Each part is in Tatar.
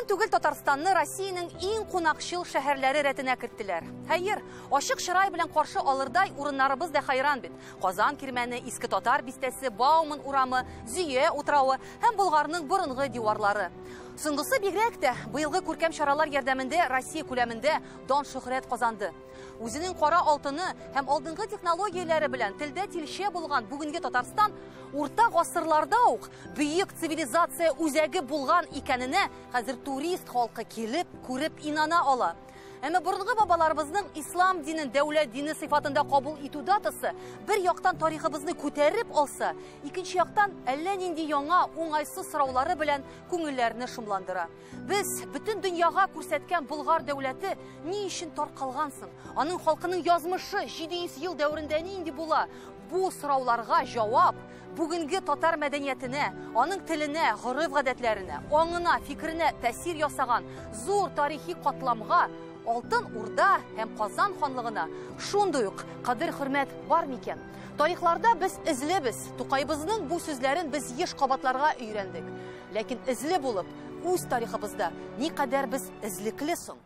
Күптән түгел Татарстанны Россиянең иң кунакчыл шәһәрләре рәтенә керттеләр. Хәер, ачык чырай белән каршы алырдай урыннарыбыз да хайран бит. Казан кирмәне, Иске Татар бистәсе, Бауман урамы, Зөя утравы һәм Болгарның борынгы диварлары. Соңгысы бигрәк тә быелгы күркәм чаралар ярдәмендә Россия күләмендә дан-шөһрәт казанды. Үзенең кара алтыны һәм алдынгы технологияләре белән телдә тилчә булган бүгенге Татарстан урта гасырларда ук бөек цивилизация үзәге булган икәненә хәзер турист халкы килеп, күреп инана ала. Әмма борынгы бабаларыбызның ислам динен дәүләт дине сыйфатында кабул итү датасы бер яктан тарихыбызны күтәреп алса, икенче яктан әллә нинди яңа уңайсыз сораулары белән күңелләрне шомландыра. Без бөтен дөньяга күрсәткән Болгар дәүләте ни өчен таркалган соң? Аның халкының язмышы 700 ел дәверендә нинди була? Бу сорауларга җавап бүгенге татар мәдәниятенә, аның теленә, гореф-гадәтләренә, аңына, фикеренә тәэсир ясаган зур тарихи катламга, Алтын Урда һәм Казан ханлыгына шундый ук кадер-хөрмәт бар микән? Тарихларда без эзлебез. Тукайыбызның бу сүзләрен без еш кабатларга өйрәндек. Ләкин эзле булып, үз тарихыбызда никадәр без эзлекле соң?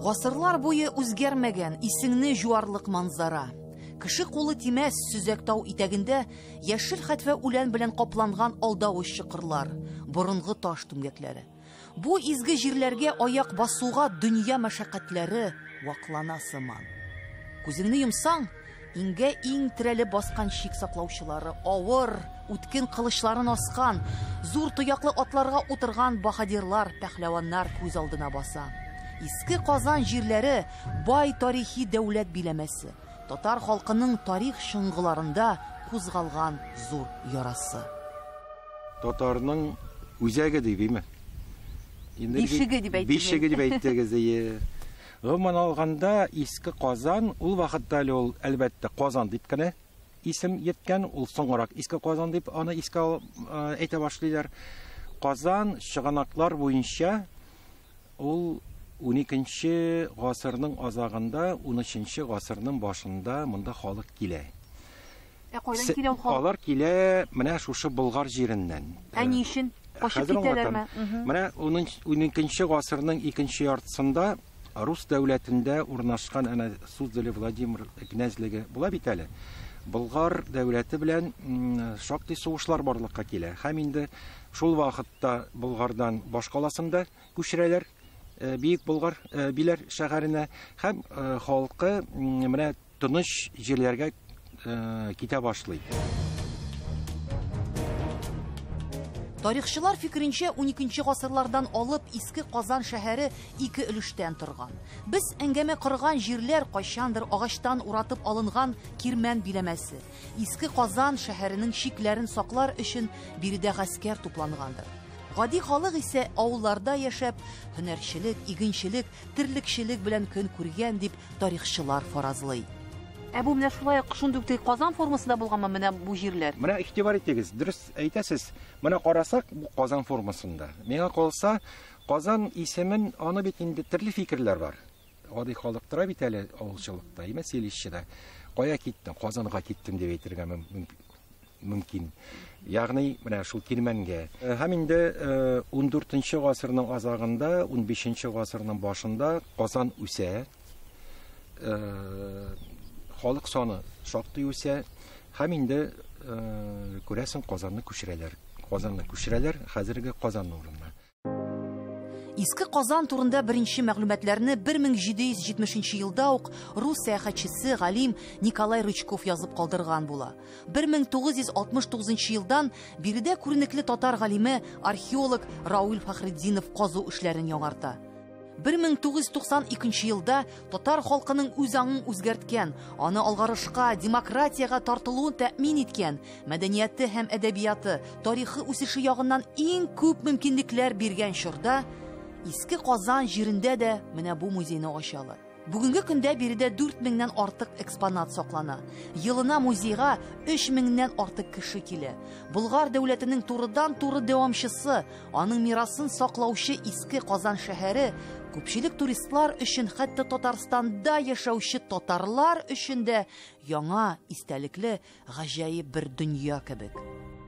Гасырлар буе үзгәрмәгән исеңне җуарлык манзара. Кеше кулы тимәс сөзәк тау итәгендә яшел хәтфә үлән белән капланган алдавыч чокырлар, борынгы таш түмгәкләре. Бу изге җирләргә аяк басуга дөнья мәшәкатьләре ваклана сыман. Күзеңне йомсаң, иңгә иң терәлеп баскан чик саклаучылары, авыр, үткен кылычларын аскан, зур тояклы атларга утырган баһадирлар, пәһләваннар күз алдына баса. Иске Казан җирләре бай тарихи дәүләт биләмәсе. Татар халкының тарих чоңгыларында кузгалган зур ярасы. Татарның үзәге дибме? Бишеге дип әйттегез. Бишеге дип әйттегез, әйе. Гомумән алганда, Иске Казан, ул вакытта әле ул, әлбәттә, Казан дип кенә исем йөрткән, ул соңрак Иске Казан дип аны искә әйтә башлыйлар. Казан чыганаклар буенча ул 12 гасырның азагында, 13 гасырның башында монда халык килә. Ә кайдан килә ул халык? Алар килә менә шушы Болгар җиреннән. Ә ни өчен? Качып китәләрме? Менә 12 гасырның икенче яртысында Рус дәүләтендә урнашкан әнә Суздаль Владимир князьлеге була бит әле. Болгар дәүләте белән шактый сугышлар барлыкка килә. Һәм инде шул вакытта Болгардан башкаласында күчерәләр. Бөек Болгар Биләр шәһәренә һәм халкы менә тыныч җирләргә китә башлый. Тарихчылар фикеренчә, 12 гасырлардан алып Иске Казан шәһәре ике өлештән торган. Без әңгәмә корган җирләр кайчандыр агачтан уратып алынган кирмән биләмәсе. Иске Казан шәһәренең чикләрен саклар өчен биредә гаскәр туплангандыр. Гади халык исә авылларда яшәп, һөнәрчелек, игенчелек, терлекчелек белән көн күргән дип тарихчылар фаразлый. Ә бу менә шулай ук шундый ук Казан формасында булганмы менә бу җирләр? Менә игътибар итегез, дөрес әйтәсез. Менә карасак, бу Казан формасында. Миңа калса, Казан исемен аны бит инде төрле фикерләр бар. Гади халык тора бит әле авылчылыкта, әйме селищеда. Кая киттең? Казанга киттем дип әйтергә мөмкин. Ягъни менә шул кирмәнгә. Һәм инде 14 гасырның азагында, 15 гасырның башында Казан үсә. Халык саны шактый үсә. Һәм инде күрәсең, Казанны күчерәләр. Казанны күчерәләр хәзерге Казан урынына. Иске Казан турында беренче мәгълүматларны 1770 елда ук рус сәяхәтчесе галим Николай Рычков язып калдырган була. 1969 елдан биредә күренекле татар галиме, археолог Рауль Фахретдинов казу эшләрен яңарта. 1992 елда татар халкының үз аңын үзгәрткән, аны алгарышка, демократиягә тартылуын тәэмин иткән, мәдәнияте һәм әдәбияты, тарихы үсеше ягыннан иң күп мөмкинлекләр биргән чорда Иске Казан җирендә дә менә бу музейны ачалар. Бүгенге көндә биредә 4000-нән артык экспонат саклана. Елына музейга 3000-нән артык кеше килә. Болгар дәүләтенең турыдан-туры дәвамчысы, аның мирасын саклаучы Иске Казан шәһәре күпчелек туристлар өчен, хәтта Татарстанда яшәүче татарлар өчен дә яңа истәлекле гаҗәеп бер дөнья кебек.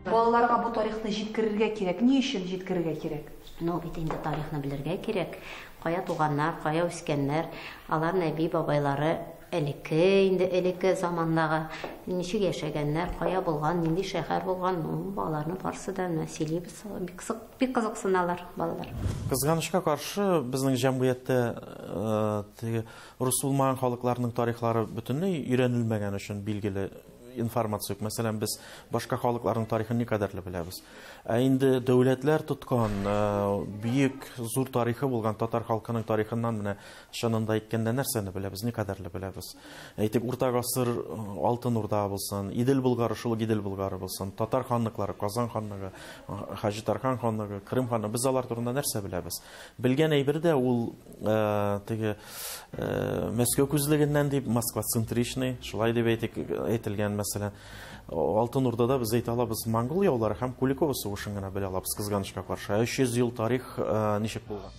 Балаларга бу тарихны җиткерергә кирәк. Ни өчен җиткерергә кирәк? Ну, бит инде тарихны белергә кирәк. Кая туганнар, кая үскәннәр, алар нәби бабайлары элекке, инде элекке замандагы ничек яшәгәннәр, кая булган, нинди шәһәр булган, ну, аларны барысы да менә сөйлибез, бик бик кызыксыналар балалар. Кызганычка каршы, безнең җәмгыятьтә теге рус булмаган халыкларның тарихлары бөтенләй өйрәнелмәгән өчен билгеле информация юк. Мәсәлән, без башка халыкларның тарихын никадәрле беләбез. Ә инде дәүләтләр тоткан, бөек, зур тарихы булган татар халкының тарихыннан менә чынында әйткәндә нәрсәне беләбез, никадәрле беләбез. Әйтик, Урта гасыр Алтын Урда булсын, Идел Болгары, шул ук Идел Болгары булсын, татар ханлыклары, Казан ханлыгы, Хаҗи Тархан ханлыгы, Крым ханлыгы, без алар турында нәрсә беләбез? Белгән әйбер дә ул теге Мәскәү күзлегеннән дип, Москва центричный, шулай дип әйтик, әйтелгән, мәсәлән, Алтын Урдада без әйтә алабыз монгол яулары һәм Куликово сугышын гына белә алабыз, кызганычка каршы. 300 ел тарих ничек булган?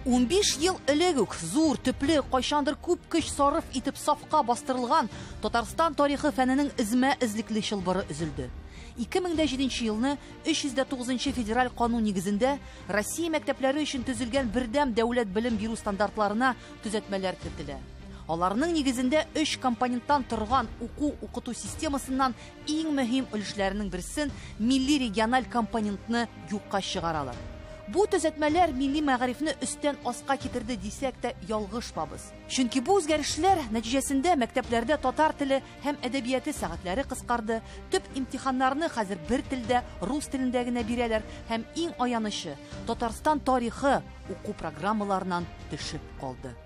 15 ел элек үк зур, төпле, кайчандыр күп көч сарыф итеп сафка бастырылган Татарстан тарихы фәненең эзмә-эзлекле чылбыры өзелде. 2007 елны 309 федераль канун нигезендә Россия мәктәпләре өчен төзелгән бердәм дәүләт белем бирү стандартларына төзәтмәләр кертелә. Аларның нигезендә 3 компоненттан торган уку-укыту системасыннан иң мөһим өлешләренең берсен, милли региональ компонентны юкка чыгаралар. Бу төзәтмәләр милли мәгарифне өстән аска китерде дисәк тә ялгышмабыз. Чөнки бу үзгәрешләр нәтиҗәсендә мәктәпләрдә татар теле һәм әдәбияты сәгатьләре кыскарды, төп имтиханнарны хәзер бер телдә, рус телендә генә бирәләр һәм иң аянычы Татарстан тарихы уку программаларыннан төшеп калды.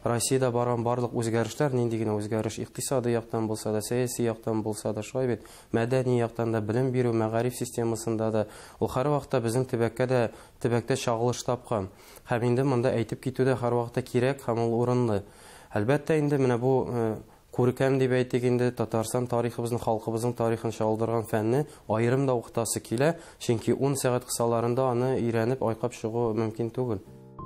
Россиядә барган барлык үзгәрешләр, нинди генә үзгәреш, икътисади яктан булса да, сәяси яктан булса да, шулай бит, мәдәни яктан да, белем бирү, мәгариф системасында да, ул һәрвакытта безнең төбәккә дә, төбәктә чагылыш тапкан. Һәм инде монда әйтеп китү дә һәрвакытта кирәк һәм ул урынлы. Әлбәттә инде менә бу күркәм дип әйтик инде, Татарстан тарихыбызның, халкыбызның тарихын чагылдырган фәнне аерым да укытасы килә, чөнки 10 сәгать кысаларында аны өйрәнеп, айкап чыгу мөмкин түгел.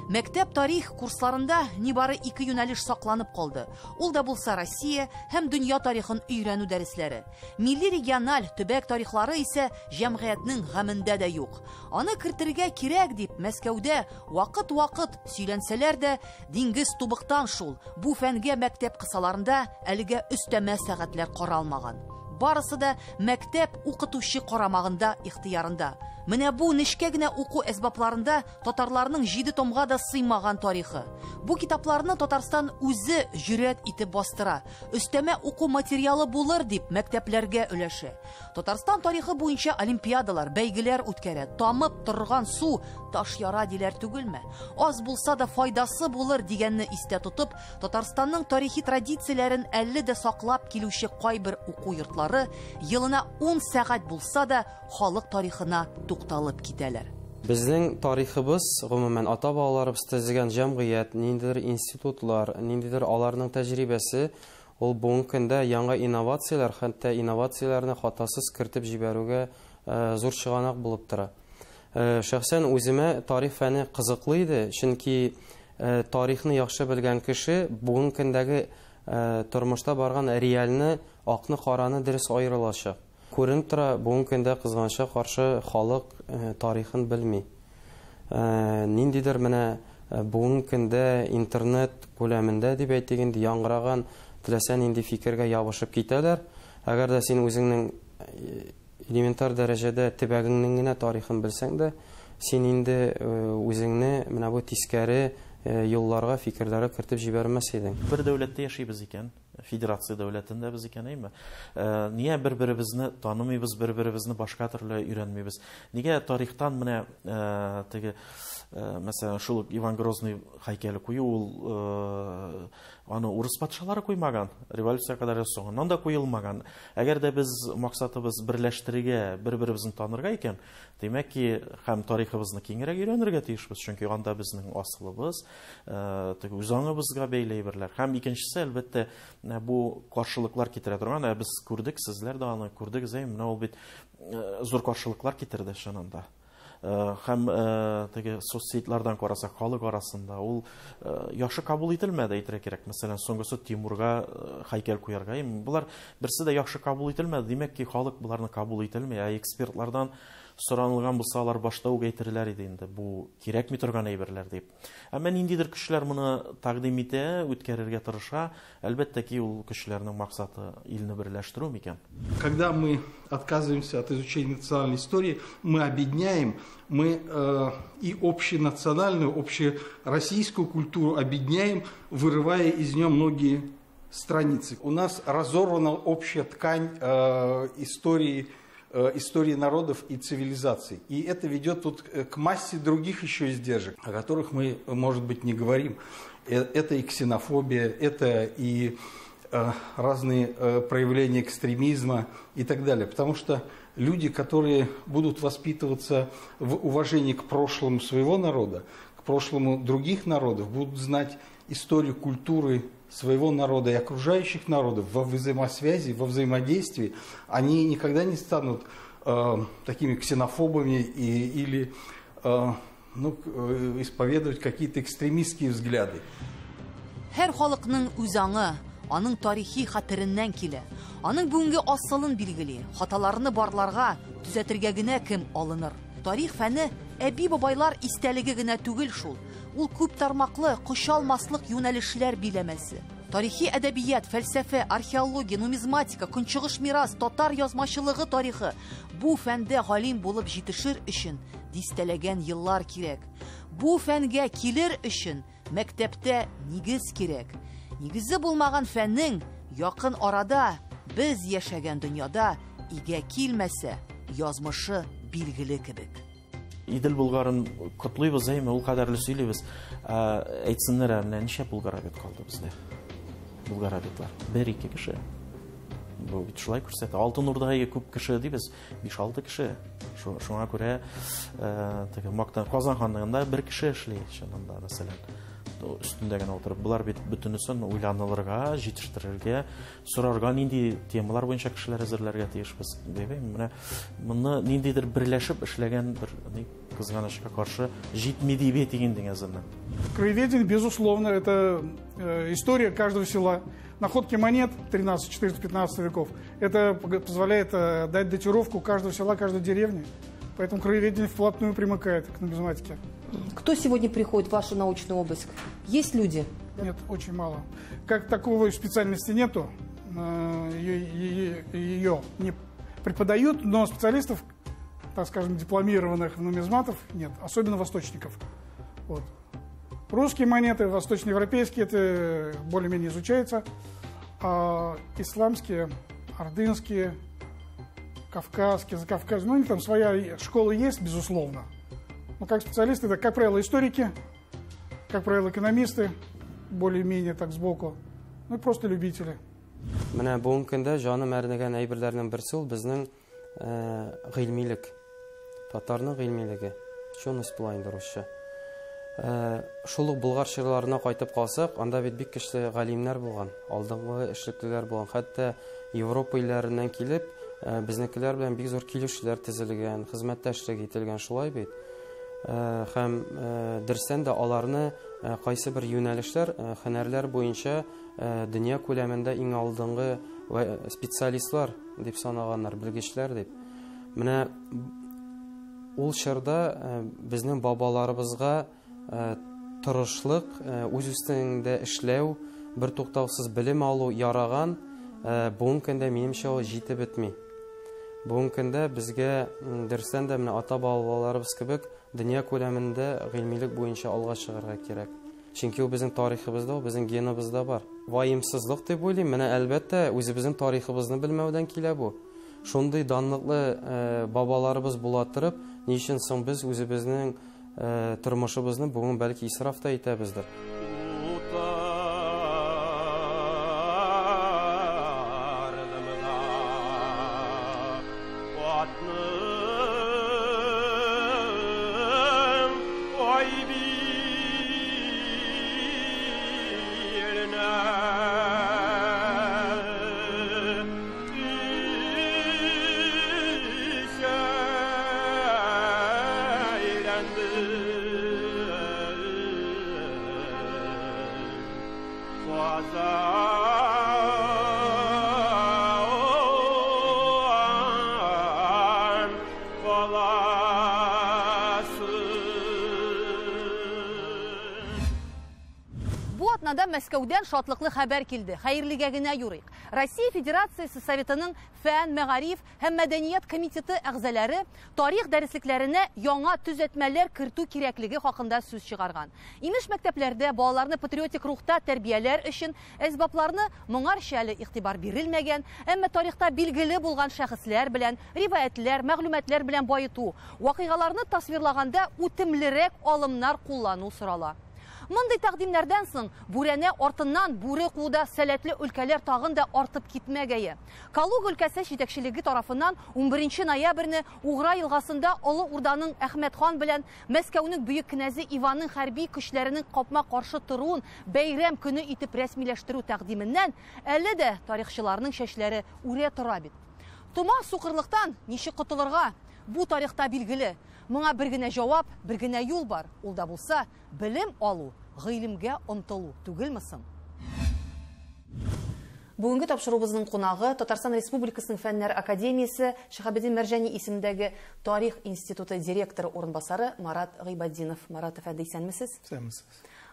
Мәктәп тарих курсларында нибары 2 юнәлеш сакланып калды. Ул да булса Россия һәм дөнья тарихын өйрәнү дәресләре. Милли региональ төбәк тарихлары исә җәмгыятьнең гамендә дә юк. Аны кертергә кирәк дип Мәскәүдә вакыт-вакыт сөйләнсәләр дә, диңгез тубыктан шул. Бу фәнгә мәктәп кысаларында әлегә өстәмә сәгатьләр каралмаган. Барысы да мәктәп укытучы карамагында, ихтыярында. Менә бу нечкә генә уку әсбапларында татарларның 7 томга да сыймаган тарихы. Бу китапларны Татарстан үзе җөрьәт итеп бастыра. Өстәмә уку материалы булыр дип мәктәпләргә өләшә. Татарстан тарихы буенча олимпиадалар, бәйгеләр үткәрә. Тамып торган су таш яра диләр түгелме? Аз булса да файдасы булыр дигәнне истә тотып, Татарстанның тарихи традицияләрен әле дә саклап килүче кайбер уку йортлары елына 10 сәгать булса да халык тарихына тукталып китәләр. Безнең тарихыбыз, гомумән, ата-бабаларыбыз төзегән җәмгыять, ниндидер институтлар, ниндидер аларның тәҗрибәсе, ул бүгенге көндә яңа инновацияләр, хәтта инновацияләрне хатасыз кертеп җибәрүгә зур чыганак булып тора. Шәхсән үземә тарих фәне кызыклы иде, чөнки тарихны яхшы белгән кеше бүгенге көндәге тормышта барган реальне, акны, караны дөрес аерылачак. Күренеп тора, бүгенге көндә кызганычка каршы халык тарихын белми. Ниндидер менә бүгенге көндә интернет күләмендә дип әйтик инде, яңгыраган теләсә нинди фикергә ябышып китәләр. Әгәр дә син үзеңнең элементар дәрәҗәдә төбәгеңнең генә тарихын белсәң дә, син инде үзеңне менә бу тискәре юлларга, фикерләргә кертеп җибәрмәс идең. Бер дәүләттә яшибез икән, Федерация дәүләтендә без икән, әйме? Нигә бер-беребезне танымыйбыз, бер-беребезне башка төрле өйрәнмибез? Нигә тарихтан менә теге, мәсәлән, шул ук Иван Грозный һәйкәле кую, ул аны урыс патшалары куймаган, революция кадәр соңыннан да куелмаган. Әгәр дә без максатыбыз берләштерергә, бер-беребезне танырга икән, димәк ки, һәм тарихыбызны киңрәк өйрәнергә тиешбез, чөнки анда безнең асылыбыз, теге үз аңыбызга бәйле әйберләр. Һәм икенчесе, әлбәттә, бу каршылыклар китерә торган, без күрдек, сезләр дә аны күрдегез, әй, менә ул бит зур каршылыклар китерде чынында. Һәм теге соцсетлардан карасак, халык арасында ул яхшы кабул ителмәде, әйтергә кирәк. Мәсәлән, соңгысы Тимурга һәйкәл куярга. Булар берсе дә яхшы кабул ителмәде. Димәк ки, халык буларны кабул ителми. Ә экспертлардан соранылган булса, алар башта ук әйтерләр иде инде, бу кирәкми торган әйберләр дип. Әмма ниндидер көчләр моны тәкъдим итә, үткәрергә тырыша. Әлбәттә ки, ул көчләрнең максаты илне берләштерү микән? Когда мы отказываемся от изучения национальной истории, мы объединяем, мы и общенациональную, общероссийскую культуру объединяем, вырывая из нее многие страницы. У нас разорвана общая ткань истории народов и цивилизаций. И это ведет тут к массе других еще издержек, о которых мы, может быть, не говорим. Это и ксенофобия, это и разные проявления экстремизма и так далее. Потому что люди, которые будут воспитываться в уважении к прошлому своего народа, к прошлому других народов, будут знать историю культуры своего народа и окружающих народов во взаимосвязи, во взаимодействии, они никогда не станут такими ксенофобами или исповедовать какие-то экстремистские взгляды. Һәр халыкның үз аңы, аның тарихи хәтереннән килә. Аның бүгенге асылын билгели, хаталарны барларга, төзәтергә генә кем алыныр. Тарих фәне әби-бабайлар истәлеге генә түгел шул. Ул күп тармаклы, кочалмаслык юнәлешләр биләмәсе. Тарихи әдәбият, фәлсәфә, археология, нумизматика, көнчыгыш мирас, татар язмачылыгы тарихы. Бу фәндә галим булып җитешер өчен дистәләгән еллар кирәк. Бу фәнгә килер өчен мәктәптә нигез кирәк. Нигезе булмаган фәннең якын арада без яшәгән дөньяда игә килмәсә, язмышы билгеле кебек. Идел Булгарын котлыйбыз, әйме, ул кадәрле сөйлибез. Әйтсеннәр, менә ничә булгаровед калды бездә? Булгароведлар. Бер-ике кеше. Бу бит шулай күрсәтә. Алтын Урдага күп кеше дибез, биш-алты кеше. Шуңа күрә, теге мактан Казан ханлыгында бер кеше эшли, чынында, мәсәлән. Өстендә генә утырып, булар бит бөтенесен уйланылырга, җитештерергә, сорарга нинди темалар буенча кешеләр әзерләргә тиешбез, дип, менә моны ниндидер берләшеп эшләгән бер ни кызганычка каршы җитми дип әйтик инде әзердән. Краеведение, безусловно, это история каждого села. Находки монет 13, 14, 15 веков, это позволяет дать датировку каждого села, каждой деревни. Поэтому краеведение вплотную примыкает к нумизматике. Кто сегодня приходит в вашу научную область? Есть люди? Нет, очень мало. Как такого специальности нету, ее не преподают, но специалистов, так скажем, дипломированных нумизматов нет, особенно восточников. Вот. Русские монеты, восточноевропейские, это более-менее изучается, а исламские, ордынские, кавказские, закавказские, у них там своя школа есть, безусловно. Но как специалисты, это, как правило, историки, как правило, экономисты, более-менее так сбоку, и просто любители. Менә бүгенге көндә җаным әрнегән әйберләрнең берсе ул безнең гыйльмилек, татарның гыйльмилеге, ученость була инде русча. Шул ук Болгар чорларына кайтып калсак, анда бит бик көчле галимнәр булган, алдынгы эшлеклеләр булган, хәтта Европа илләреннән килеп, безнекеләр белән бик зур килешүләр төзелгән, хезмәттәшлек ителгән, шулай бит. Һәм дөрестән дә аларны кайсы бер юнәлешләр, һөнәрләр буенча дөнья күләмендә иң алдынгы специалистлар дип санаганнар, белгечләр дип. Менә ул чорда безнең бабаларыбызга тырышлык, үз өстеңдә эшләү, бер туктаусыз белем алу яраган, бүгенге көндә минемчә ул җитеп бетми. Бүгенге көндә безгә дөрестән дә менә ата-бабаларыбыз кебек дөнья күләмендә гыйльмилек буенча алга чыгарга кирәк. Чөнки ул безнең тарихыбызда, ул безнең геныбызда бар. Ваемсызлык дип уйлыйм. Менә әлбәттә үзебезнең тарихыбызны белмәүдән килә бу. Шундый данлыклы бабаларыбыз була торып, ни өчен соң без үзебезнең тормышыбызны бүген бәлки исраф та итәбездер. Мәскәүдән шатлыклы хәбәр килде. Хәерлегә генә юрыйк. Россия Федерациясе Советының Фән, мәгариф һәм мәдәният комитеты әгъзалары тарих дәреслекләренә яңа төзәтмәләр кертү кирәклеге хакында сүз чыгарган. Имеш мәктәпләрдә балаларны патриотик рухта тәрбияләр өчен әсбапларны моңарча әле игътибар бирелмәгән, әмма тарихта билгеле булган шәхесләр белән, риваятлар, мәгълүматлар белән баету, вакыйгаларны тасвирлаганда үтемлерәк алымнар куллану сорала. Мондый тәкъдимнәрдән соң бүрәнә артыннан бүре кууда сәләтле өлкәләр тагын да артып китмәгәе. Калуга өлкәсе җитәкчелеге тарафыннан 11 ноябрьне Угра елгасында Олы Урданың Әхмәт хан белән Мәскәүнең бөек кнәзе Иванның хәрби көчләренең капма-каршы торуын бәйрәм көне итеп рәсмиләштерү тәкъдименнән әле дә тарихчыларның чәчләре үрә тора бит. Тома сукырлыктан ничек котылырга? Бу тарихта билгеле. Моңа бер генә җавап, бер генә юл бар. Ул да булса, белем алу, гыйлемгә омтылу түгелме соң? Бүгенге тапшыруыбызның кунагы Татарстан Республикасының Фәннәр академиясе Шиһабетдин Мәрҗани исемендәге Тарих институты директоры урынбасары Марат Гыйбатдинов. Марат әфәнде, исәнмесез? Исәнмесез.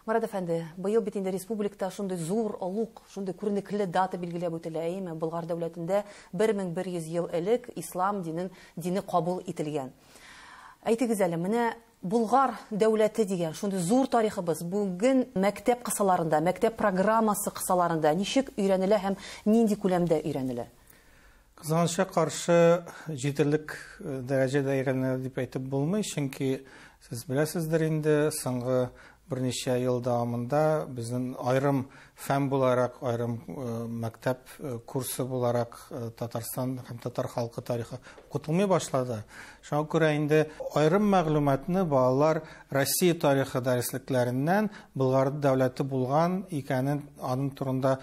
Марат әфәнде, быел бит инде республикада шундый зур, олуг, шундый күренекле дата билгеләп үтелә, әйеме? Болгар дәүләтендә 1100 ел элек ислам дине кабул ителгән. Әйтегез әле, менә Болгар дәүләте дигән шундый зур тарихыбыз бүген мәктәп кысаларында, мәктәп программасы кысаларында ничек өйрәнелә һәм нинди күләмдә өйрәнелә? Кызганычка каршы җитәрлек дәрәҗәдә өйрәнелә дип әйтеп булмый, чөнки сез беләсездер инде, соңгы берничә ел дәвамында безнең аерым фән буларак, аерым мәктәп курсы буларак Татарстан һәм татар халкы тарихы укытылмый башлады. Шуңа күрә инде аерым мәгълүматны балалар Россия тарихы дәреслекләреннән Болгар дәүләте булган икәнен, аның турында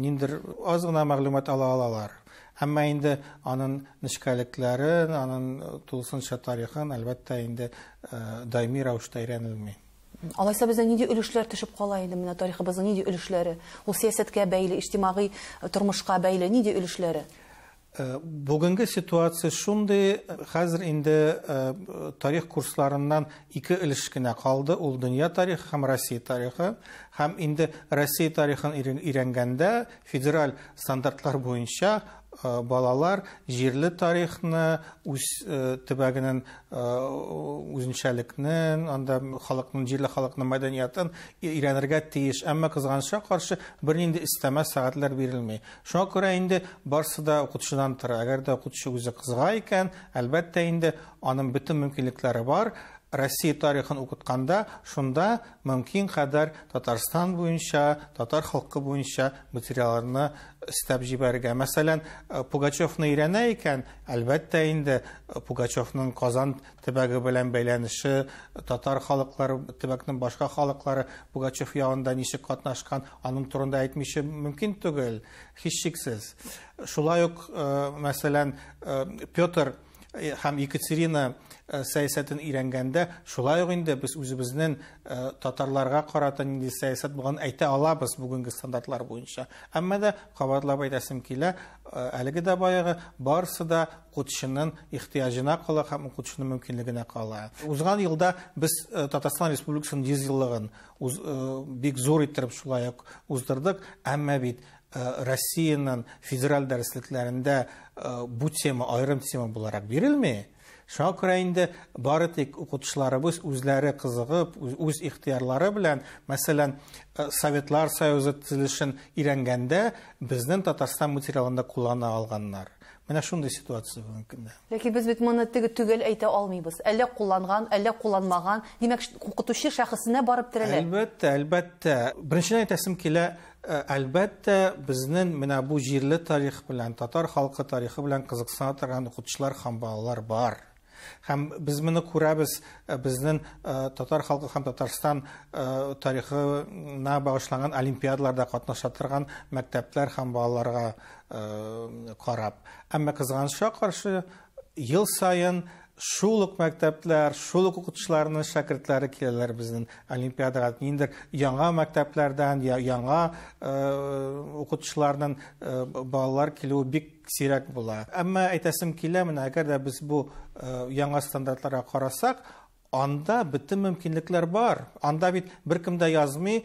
ниндер аз гына мәгълүмат ала алалар. Әмма инде аның нечкәлекләрен, аның тулысынча тарихын, әлбәттә, инде даими рәвештә өйрәнелми. Алайса безнең нинди өлешләр төшеп кала инде, менә тарихыбызның нинди өлешләре? Ул сәясәткә бәйле, иҗтимагый тормышка бәйле нинди өлешләре? Бүгенге ситуация шундый, хәзер инде тарих курсларыннан ике өлеш кенә калды, ул дөнья тарихы һәм Россия тарихы. Һәм инде Россия тарихын өйрәнгәндә федераль стандартлар буенча балалар җирле тарихны, үз төбәгенең үзенчәлекне, анда халыкның, җирле халыкның мәдәниятын өйрәнергә тиеш. Әмма кызганычка каршы бернинди өстәмә сәгатьләр бирелми. Шуңа күрә инде барсы да укытучыдан тора. Әгәр дә укытучы үзе кызыга икән, әлбәттә инде аның бөтен мөмкинлекләре бар. Россия тарихын укытканда шунда мөмкин кадәр Татарстан буенча, татар халкы буенча материалларны өстәп җибәрергә. Мәсәлән, Пугачевны өйрәнә икән, әлбәттә инде Пугачевның Казан төбәге белән бәйләнеше, татар халыклары, төбәкнең башка халыклары Пугачев ягында ничек катнашкан, аның турында әйтмичә мөмкин түгел, һичшиксез. Шулай ук, мәсәлән, Петр һәм Екатерина сәясәтен өйрәнгәндә, шулай ук инде без үзебезнең татарларга карата нинди сәясәт булганын әйтә алабыз бүгенге стандартлар буенча. Әмма дә кабатлап әйтәсем килә, әлеге дә баягы барысы да укытучының ихтыяҗына кала һәм укытучының мөмкинлегенә кала. Узган елда без Татарстан Республикасының 100 еллыгын бик зур иттереп шулай ук уздырдык, әмма бит Россиянең федераль дәреслекләрендә бу тема аерым тема буларак бирелми. Шуңа күрә инде бары тик укытучыларыбыз үзләре кызыгып, үз ихтыярлары белән, мәсәлән, Советлар Союзы төзелешен өйрәнгәндә безнең Татарстан материалында куллана алганнар. Менә шундый ситуация бүгенге көндә. Ләкин без бит моны теге төгәл әйтә алмыйбыз. Әллә кулланган, әллә кулланмаган. Димәк, укытучы шәхесенә барып терәлә. Әлбәттә, әлбәттә. Беренчедән әйтәсем килә, әлбәттә, безнең менә бу җирле тарих белән, татар халкы тарихы белән кызыксына торган укытучылар һәм балалар бар. Һәм без моны күрәбез, безнең татар халкы һәм Татарстан тарихына багышланган олимпиадаларда катнаша торган мәктәпләр һәм балаларга карап. Әмма кызганычка каршы, ел саен шул ук мәктәпләр, шул ук укытучыларның шәкертләре киләләр безнең олимпиадага. Ниндидер яңа мәктәпләрдән, яңа укытучыларның балалар килүе бик сирәк була. Әмма әйтәсем килә, менә әгәр дә без бу яңа стандартларга карасак, анда бөтен мөмкинлекләр бар. Анда бит беркем дә язмый,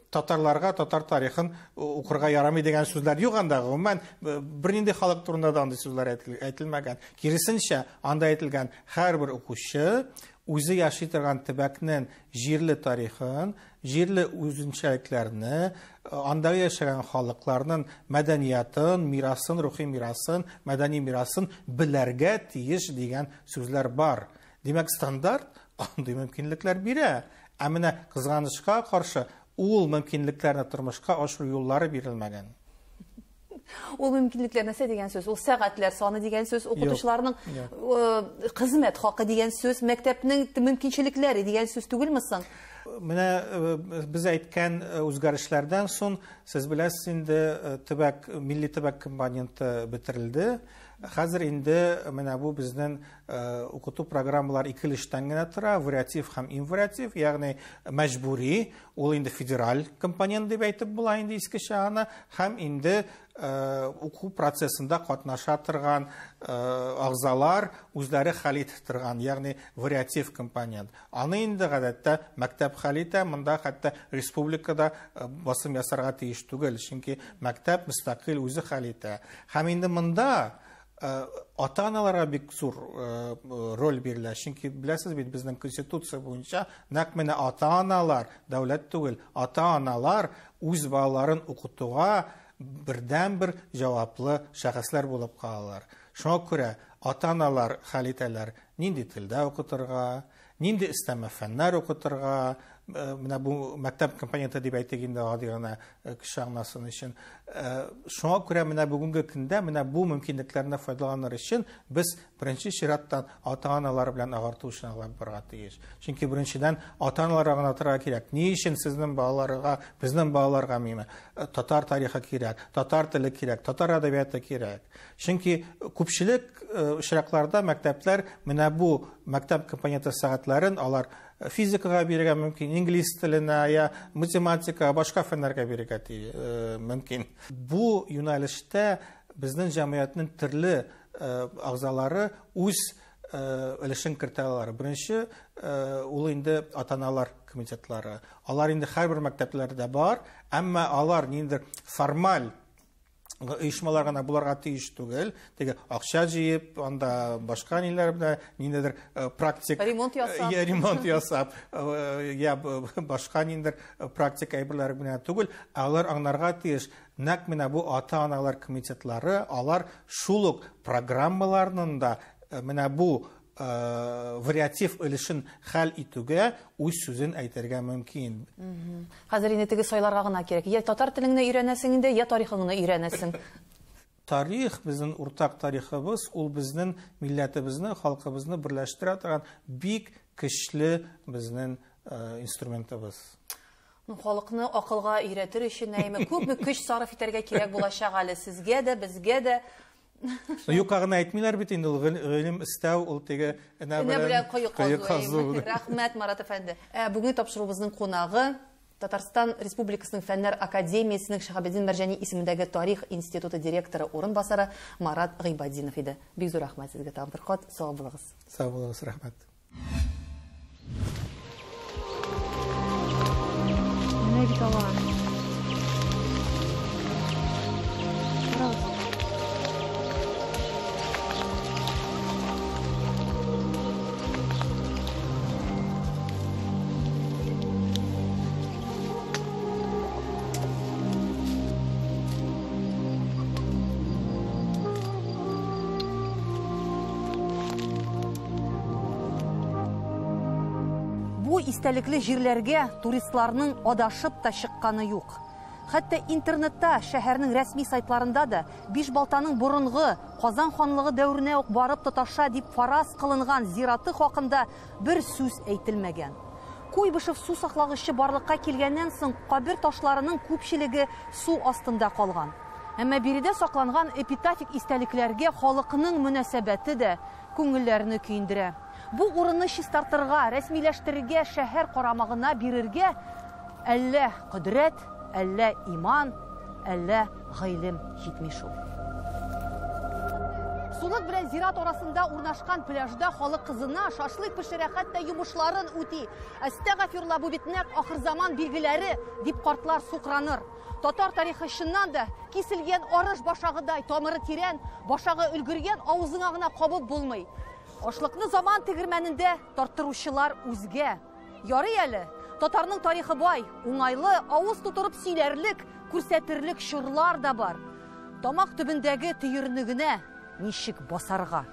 татарларга татар тарихын укырга ярамый дигән сүзләр юк анда. Гомумән, бернинди халык турында да андый сүзләр әйтелмәгән. Киресенчә, анда әйтелгән һәрбер укучы үзе яши торган төбәкнең җирле тарихын, җирле үзенчәлекләрне, анда яшәгән халыкларның мәдәниятын, мирасын, рухи мирасын, мәдәни мирасын белергә тиеш дигән сүзләр бар. Димәк, стандарт андый мөмкинлекләр бирә. Ә менә кызганычка каршы ул мөмкинлекләрне тормышка ашыру юллары бирелмәгән. Ул мөмкинлекләр нәрсә дигән сүз? Ул сәгатьләр саны дигән сүз, укытучыларның хезмәт хакы дигән сүз, мәктәпнең мөмкинчелекләре дигән сүз түгелме соң? Менә без әйткән үзгәрешләрдән соң, сез беләсез инде, төбәк, милли төбәк компоненты бетерелде. Хәзер инде менә бу безнең укыту программалар ике өлештән генә тора, вариатив һәм инвариатив, ягъни мәҗбүри, ул инде федераль компонент дип әйтеп була инде искечә аны, һәм инде уку процессында катнаша торган агзалар үзләре хәл итә торган, ягъни вариатив компонент. Аны инде гадәттә мәктәп хәл итә, монда хәтта республикада басым ясарга тиеш түгел, чөнки мәктәп мөстәкыйль үзе хәл итә. Һәм инде монда ата-аналарга бик зур роль бирелә, чөнки беләсез бит, безнең конституция буенча нәкъ менә ата-аналар, дәүләт түгел, ата-аналар үз балаларын укытуга бердәнбер җаваплы шәхесләр булып калалар. Шуңа күрә ата-аналар хәл итәләр, нинди телдә укытырга, нинди өстәмә фәннәр укытырга, менә бу мәктәп компоненты дип әйтик инде гади генә кеше аңласын өчен. Шуңа күрә менә бүгенге көндә менә бу мөмкинлекләрне файдаланыр өчен без беренче чираттан ата-аналар белән агарту эшен алып барырга тиеш. Чөнки беренчедән ата-аналарга гына торырга кирәк. Ни өчен сезнең балаларга, безнең балаларга миме татар тарихы кирәк, татар теле кирәк, татар әдәбияты кирәк. Чөнки күпчелек очракларда мәктәпләр менә бу мәктәп компоненты сәгатьләрен алар физикага бирергә мөмкин, инглиз теленә я математика, башка фәннәргә бирергә мөмкин. Бу юнәлештә безнең җәмгыятьнең төрле агзалары үз өлешен кертә алалар. Беренче, ул инде ата-аналар комитетлары. Алар инде һәрбер мәктәпләрдә бар, әмма алар ниндидер формаль оешмалар гына буларга тиеш түгел. Теге акча җыеп, анда башка ниләр белән, ниндидер практик ремонт ясап, я ремонт ясап, я башка ниндидер практик әйберләр белән түгел, алар аңларга тиеш. Нәкъ менә бу ата-аналар комитетлары, алар шул ук программаларның да менә бу вариатив өлешен хәл итүгә үз сүзен әйтергә мөмкин. Хәзер инде теге сайларга гына кирәк. Я татар телеңне өйрәнәсең инде, я тарихыңны өйрәнәсең. Тарих, безнең уртак тарихыбыз, ул безнең милләтебезне, халкыбызны берләштерә торган бик көчле безнең инструментыбыз. Халыкны акылга өйрәтер өчен әйме күпме көч сарыф итәргә кирәк булачак әле сезгә дә, безгә дә. Юкка гына әйтмиләр бит инде, ул гыйлем эстәү, ул теге энә белән кое казу. Рәхмәт, Марат әфәнде. Бүгенге тапшыруыбызның кунагы Татарстан Республикасының Фәннәр Академиясенең Шиһабетдин Мәрҗани исемендәге Тарих институты директоры урынбасары Марат Гыйбатдинов иде. Бик зур рәхмәт сезгә тагын бер кат. Сау булыгыз. Сау булыгыз, рәхмәт. Менә бит алар. Карагыз. Бу истәлекле җирләргә туристларның адашып та чыкканы юк. Хәтта интернетта, шәһәрнең рәсми сайтларында да Бишбалтаның борынгы Казан ханлыгы дәверенә үк барып тоташа дип фараз кылынган зираты хакында бер сүз әйтелмәгән. Куйбышев су саклагычы барлыкка килгәннән соң кабер ташларының күпчелеге су астында калган. Әмма биредә сакланган эпитафик истәлекләргә халыкның мөнәсәбәте дә күңелләрне көендерә. Бу урынны чистартырга, рәсмиләштерергә, шәһәр карамагына бирергә әллә кодрәт, әллә иман, әллә гыйлем җитми шул. Сулык белән зират арасында урнашкан пляжда халык кызына, шашлык пешерә, хәтта йомышларын үти. Әстәгафирулла, бу бит нәкъ ахырзаман билгеләре, дип картлар сукраныр. Татар тарихы чыннан да киселгән арыш башагыдай, тамыры тирән, башагы өлгергән, авызыңа гына кабып булмый. Ашлыкны заман тегермәнендә тарттыручылар үзгә. Ярый әле, татарның тарихы бай, уңайлы, авыз тутырып сөйләрлек, күрсәтерлек чорлар да бар. Тамак төбендәге төерне генә ничек басарга?